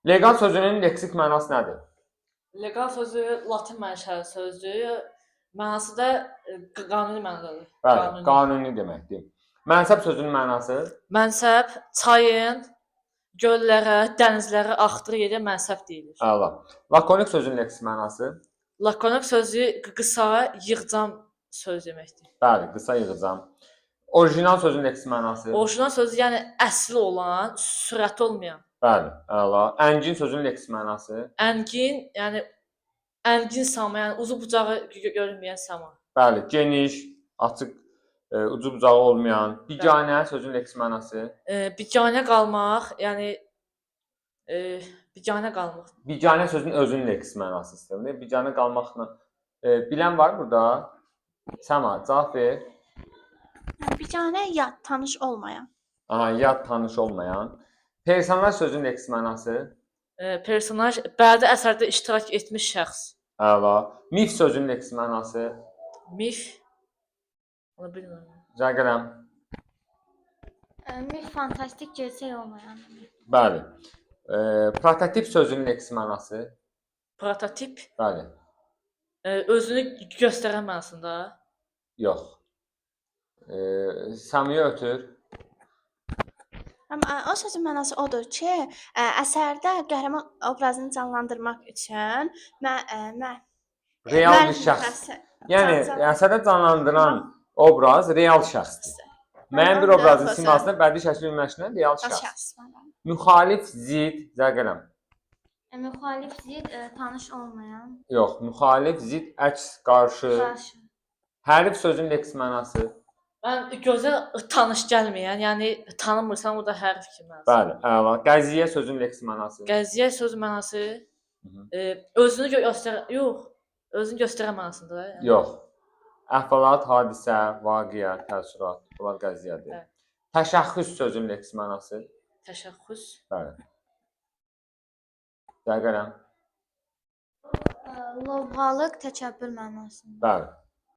Leqal sözünün leksik mənası nədir? Leqal sözü latın mənşəli sözdür. Mənası da qanuni mənadadır. Bəli, Qanuni. qanuni deməkdir. Mənsəb sözünün mənası? Mənsəb çayın göllərə, dənizlərə axdığı yerə mənsəb deyilir. Əla. Lakonik sözünün leksik mənası? Lakonik sözü qısa, yığcam söz deməkdir. Bəli, qısa yığcam. Orijinal sözünün leksik mənası? Orijinal sözü yəni əsli olan, sürəti olmayan. Bəli, əla. Əngin sözünün leksik mənası? Əngin, yəni əngin sama, yəni ucu bucağı görünməyən sama. Bəli, geniş, açıq, ucu bucağı olmayan. Biganə sözünün leksik mənası? Biganə qalmaq, yəni biganə qalmaq. Biganə sözünün özünün leksik mənası istəyilir. Biganə qalmaqla bilən var burada? Səma, cavab ver. Biganə yad, tanış olmayan. Aha, yad, tanış olmayan. Personaj sözünün leksik mənası? Personaj bədii əsərdə iştirak etmiş şəxs. Əla. Mif sözünün leksik mənası? Mif. Onu bilmirəm. Zəqələm. Mif fantastik, gerçək olmayan. Bəli. Prototip sözünün leksik mənası? Prototip Bəli. Özünü göstərən mənasında. Yox. Səmiyə ötür. Amma o sözün mənası odur ki, əsərdə qəhrəman obrazını canlandırmaq üçün mən Real bir şəxs. Yəni əsərdə canlandıran obraz real şəxsdir. Müəyyən bir obrazın simasına bədii şəkil verilməsinə real şəxs. Şəxs. Müxalif, zid, zəqələm. Müxalif, zid, tanış olmayan. Yox, müxalif, zid, əks, qarşı. Qarşı. Hərif sözünün leksik mənası. Mən gözə tanış gəlməyən, yəni tanımırsan, o da hərf kimi mənası. Bəli, əla. Qəziyyə sözünün leksik mənası. Qəziyyə söz mənası özünü göstər, yox, özünü göstərən mənasında. Yəni. Yox. Əhvalat, hadisə, vaqiə, təəssürat, bunlar qəziyyədir. Bəli. Təşəxxüs sözünün leksik mənası. Təşəxxüs. Bəli. Zəqələm. Lovğalıq, təkəbbür mənasında. Bəli,